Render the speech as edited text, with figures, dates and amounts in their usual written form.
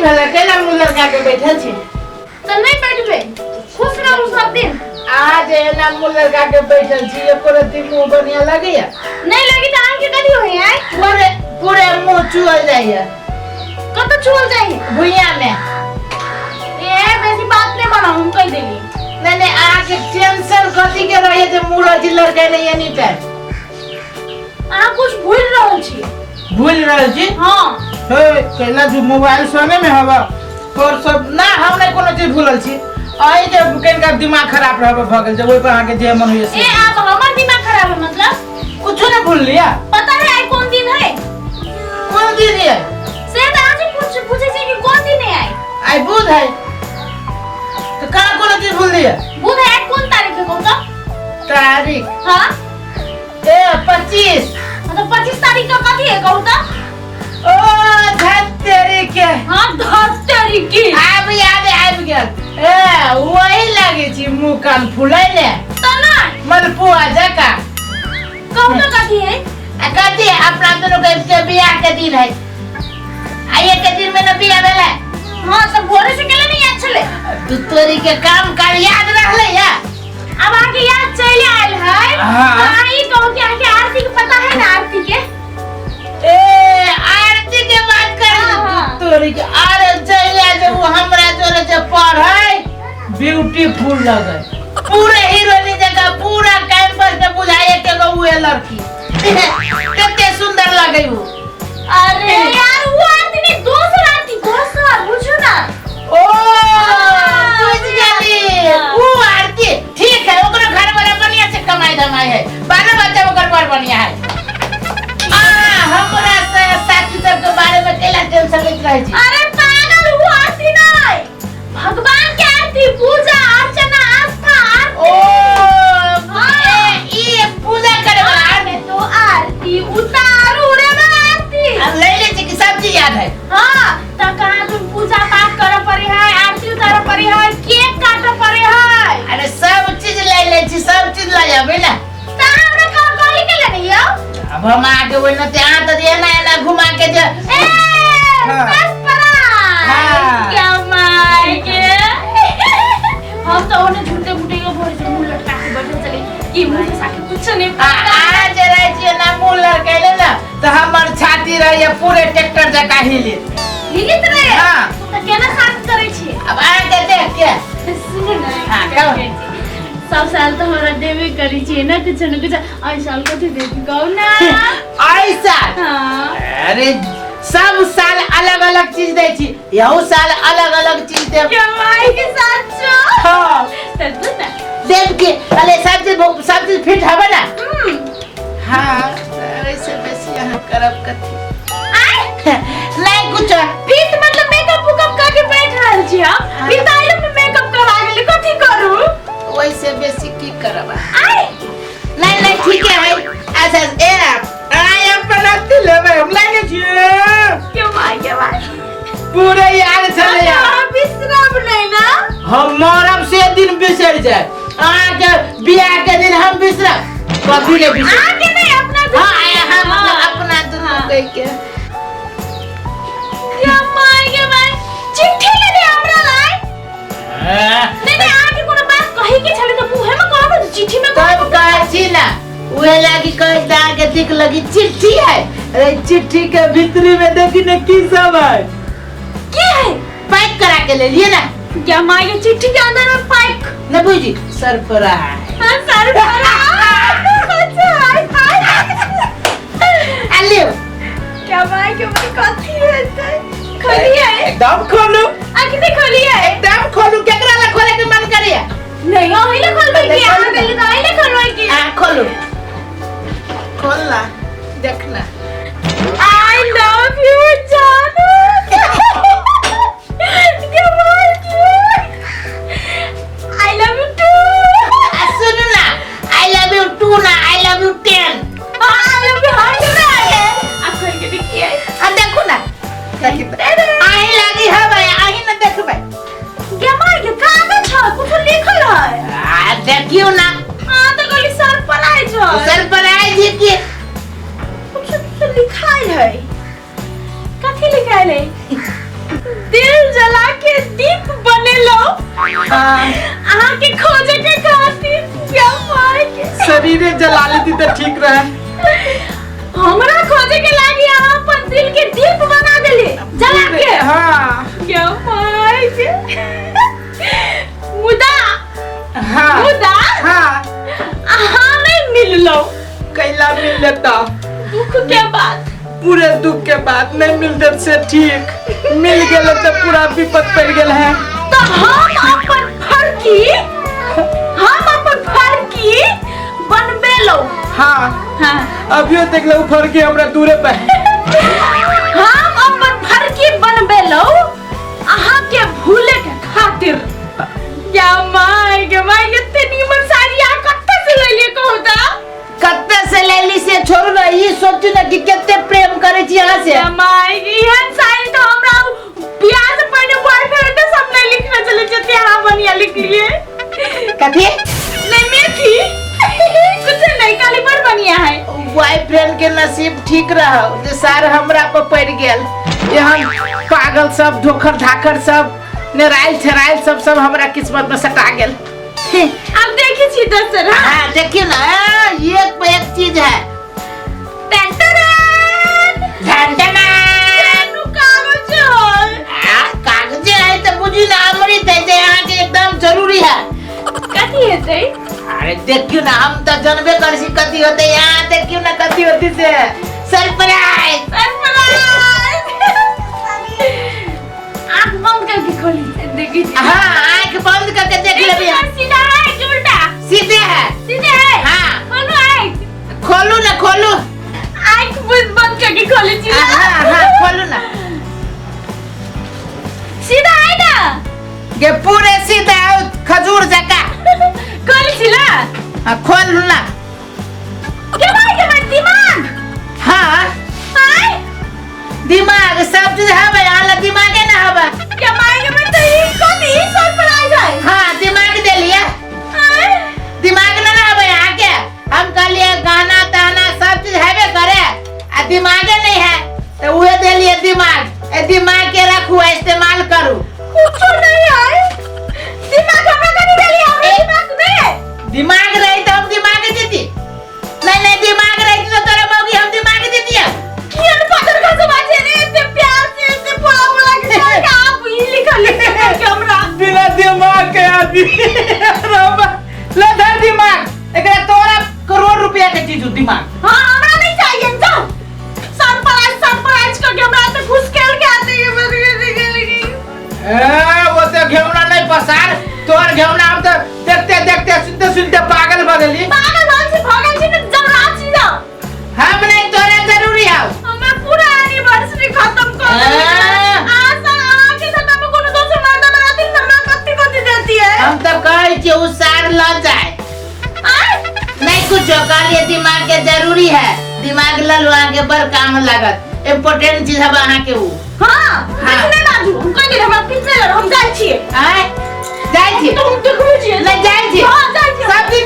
भेलै केना मुँह लड़का के बैठल छी? तऽ नहि बैठबै, खुश रहू सब दिन। अहाँ जे एना मुँह लड़का के बैठल छी, एको रत्ती मुँह बढ़िया लगैया? नहि लगी तऽ अहाँके कथी होइया? पूरे पूरे मुँह चुअल जाइया। कतऽ छुअल जाइया? भुइया में। ए बेसी बात नहि बनाउ, हम कहि देली। नहीं नहीं, अहाँके टेंशन कथी के रहे जे मुँह रही लड़के नहीं एनी टाइम? अहाँ कुछ भूल रहल छी। भूल रहल छी? हाँ। हे केना जो मोबाइल संगे में हवा पर सब ना, हम नहीं कोनो चीज भूलल छी। अही के कनिका दिमाग खराब रहबे भ गेल जे ओहि पर अहाँके जे मन होइए से। ए आब हमर दिमाग खराब है मतलब? कुछो नहीं भूल लिया। पता है आई कौन दिन है? कौन दिन है? से तो आज पूछे छी कि कौन दिन है आई? आई बुध है। तो कहाँ कोनो चीज भूल लिया? बुध है, आई कौन तारीख है कौन सा? तारीख? हाँ। ए 25। मतलब 25 तारीख का कथी है कहू तो? ओ धत्तेरी के। हाँ धत्तेरी की। आब याद आबि गेल। ए वही लागे छी मुंह कान फुलैले। तो ना मलपुआ जका। कहू तो कथी है? आ कथी है? अपना दोनों के बियाह के दिन है। आ एक के दिन में न बियाह भेलै। हाँ सब भोरे से केले नहीं याद छले। तू तोरी के काम काज याद रहले या? अब आके याद चले आयल है। हाँ। तो अहाँ ई कहू कि अहाँके आरती के पता है ना? आरती के? ए आरती के बात कर। हाँ। तोरी के अरे जइया जे वो हमरा जोरे जे पढ़ै ब्यूटीफुल लगे, पूरे हीरोइन जगह पूरा कैंपस में बुझाए के गो उहे लड़की कते सुंदर लगे वो। अरे यार वो आरती नहीं, दोसर आरती, दोसर बुझू ना। ओ बुझ गेली, वो आरती ठीक है, ओकरो घर वाला बढ़िया से कमाई धमाई है, बालो बच्चा ओकर बड़ बढ़िया है। आ हमरा से साथी सब के बारे में केला टेंशन लेत रहै छी? अरे पागल, वो आरती नहीं, भगवान के आरती, पूजा अर्चना आस्था आरती। ओ हाँ। ए, ई पूजा करे वाला आरती। तो आरती उतारू रे बा आरती। अब ले ले छी कि सब चीज याद है। हाँ तो कहाँ तुम पूजा पाठ करे पड़े है, आरती उतारे पड़े है, केक काटे पड़े है। अरे सब चीज ले ले छी, सब चीज ले आबे ना। तो हमरा का कहली के लेने यो? अब हम आके ओइ न ते अहाँ तऽ एना एना घुमा के जे। ए हाँ। सरप्राइज। हाँ। क्या माय के हम तो ओने झूठे मूठे के भोरे से मुंह लटका के बैठल चले कि मुंह से साके कुछ नहीं आ पता। आ जे रहै छियै ना मुँह लड़केले ना तऽ हमर छाती रहैए पूरे ट्रैक्टर जकाँ हिलित। हिलित रहे? हाँ। तो केना साफ करै छी? अब अहाँके देख के। सुनू ना। हाँ, कहू। सब साल तो हमरा देबे करै छियै ना कुछ न कुछ, एहि साल कथी देबी कहू ना? एहि साल? हाँ। अरे सब साल अलग अलग चीज दै छी, यहू साल अलग अलग चीज देब। क्या माई के साथ छो? हाँ। तऽ दू ना। देब के अरे सब चीज सब चीज फिट हबे ना? हम्म। हाँ, वैसे बेसी अहाँ करब कथी? आय? नहीं कुछ। फिट मतलब मेकअप उकअप करके बैठ रहल छी हम। बिताइलो में मेकअप करवा गेली, कथी करू? वैसे बेसी की करब? आय? नहीं नहीं ठीक है। अच्छा ए आय अपन अथी लेबै, हम लागे छियै। क्यों माई के भाई? पूरे याद छलै यार। अहाँ बिसरब नहीं ना? हम मरब से दिन बिसरि जाए, अहाँके बियाह के दिन हम बिसरब कभी नहीं बिसरब। अहाँके नहीं, अपना दुनू। हाँ, हाँ, मतलब अपना दुनू हाँ। कह के। क्या माई के भाई? चिट्ठी लेने हमरा लाय? नहीं नहीं, अहाँके कोनो बात कही के छलै तऽ मुँहे में कहब, चिट्ठी में कहब। तब कहै छी ना, उहे लागी कहै छी अहाँके दिख लगी चिट्ठी है। अरे चिट्ठी के भीतरी में देखी न की सब है। की है? पैक करा के ले लिए ना। क्या माई के चिट्ठी के अंदर में पैक? न बुझी, सरप्राइज। हाँ सरप्राइज। अच्छा, हाय, हाय। आ लियो। क्या माई के भाई कथी है ते? खोली है? एकदम खोलू। आखिर नहीं खोली है? एकदम खोलू, केकरा ला खोले के मन करिया? नहीं, अहीं ला खोलबै की? अहाँ कहली तऽ अहीं ला खोलबै की? आ खोलू। खोलना, देखना। I love you, जानू। क्या बात है? I love you too. आ सुनू ना, I love you too ना, I love you 10। हाँ, I love you 100। आ खोल के देखिए। आ देखू ना। देखी तऽ। अहीं लागी हबै, अहीं न देखबै। क्या मार के कागज है, कुछ लिखल है। आ देखियौ ना। हाँ तो कहली सरप्राइज है। सरप्राइज है की? कुछ तो लिखाइल है। कथी लिखाइल है? दिल जला के दीप बनेलो। हाँ। अहाँ के खोजे के खातिर क्या माय के शरीरे जला लेती तो ठीक रहे। हमरा खोजे के लागी अहाँ अपन दिल के दीप बना देली जला के। हाँ। क्या माय के मुदा। हाँ। मुदा। हाँ। अहाँ नहीं मिललो। कैला मिल लेता? दुख के बाद, पूरे दुख के बाद नहीं मिलते से ठीक, मिल गेल तो पूरा विपद पड़ गेल है। तो हम अपन फरकी, हम अपन फरकी बनबेलो। हाँ। हाँ। अभियो देख लो फरकी हमरा दूरे पे। हम अपन फरकी बनबेलो अहाँ के भूले के खातिर। या my के my एते नीमन साड़ी अहाँ कत्ते से लेलिए कहू त? कत्ते से लेली से छोड़ू ना, ई सोचू ना कि कते प्रेम करे छी अहाँ से। या my के एहन साड़ी तो हमरा बियाह से पहले बॉयफ्रेंड तो सब नहीं लिखने चले जते अहाँ बढ़िया लिख लिए। कथी? नहीं मेथी कुछ नहीं, काली बड़ बढ़िया है। बॉयफ्रेंड के नसीब ठीक रहो जे सार हमरा पर पड़ गेल। एहन पागल सब, धोखर धाखर सब, नेराइल छेराइल सब सब हमरा किस्मत में सटा गेल। अब देखी छी दसर। हाँ देखिए ना, एक पे एक चीज है। कागजे है तो बुझी ना अमृत है जे यहाँ के एकदम जरूरी है। कथी हेतै? अरे देखियो ना, हम तो जानबे कर छी कथी होते। यहाँ देखियो ना कथी होती से। सरप्राइज। सरप्राइज। आँख बंद करके खोली देखी। हाँ आँख बंद करके देख लेबी। सीधा है कि उल्टा? सीधे है। सीधे है। हाँ। खोलू आँख। खोलू ना, खोलू। आँख बंद करके खोली छी। हाँ हाँ खोलू ना। सीधा है ना? के पूरे सीधा खजूर जका। खोली छी ना? हाँ खोलू ना। के भाई के भाई दिमाग। हाँ। आय? दिमाग सब चीज हवे, आला दिमागे ना हवे। के माय के मैं तो ई कथी ई सरप्राइज है। हाँ दिमाग दे लिया। आय? दिमाग ना ना हवे यहाँ के। हम कहलिए गाना ताना सब चीज हवे करे आ दिमागे नहीं है तो उहे दे लिए दिमाग। ए दिमाग के रखू, इस्तेमाल करू। कुछ नहीं है। दिमाग हमरा कनी देली, हमरा दिमाग नहीं है। दिमाग रही तो हम दिमाग देती। नहीं नहीं दिमाग रही तो तोरा मौगी हम दिमाग देती है। कियन पाथर खा से बाजे रे इतने प्यार से इतने बोला बोला के चल के आप ई लिखा लिख के हमरा बिना दिमाग के आदमी। ले धर दिमाग, एकरा तोरा करोड़ रुपया के चीज हो दिमाग। हां हमरा नहीं चाहिए, जाओ। सरप्राइज सरप्राइज करके हमरा तो घुस के के आते हैं ए वो तो घेवना नहीं पसार, तोर घेवना हम तो देखते देखते सुनते सुनते पागल भ गेली। पागल भल छी भगल छी न जबरात छी जाओ। हम नहीं तोरा जरूरी है। हमें पूरा एनिवर्सरी खत्म कर देली। आशा आके साथ हम कोनो दोसर मर्द बनाती हमरा कत्ती कत्ती देती है। हम तो कहै छी उ सार ल जाए। नहीं कुछ कहलिए दिमाग के जरूरी है। दिमाग ल लो, आगे बड़ काम लागत। इम्पोर्टेंट चीज है अहाँ के उ। हां हां नहीं बाजू, हम कह देली हमरा पीछे लड़, हम जाइ छी। आय जाइ छी तुम देखबो छी। नहीं जाइ छी। हां जाइ छी। सब दिन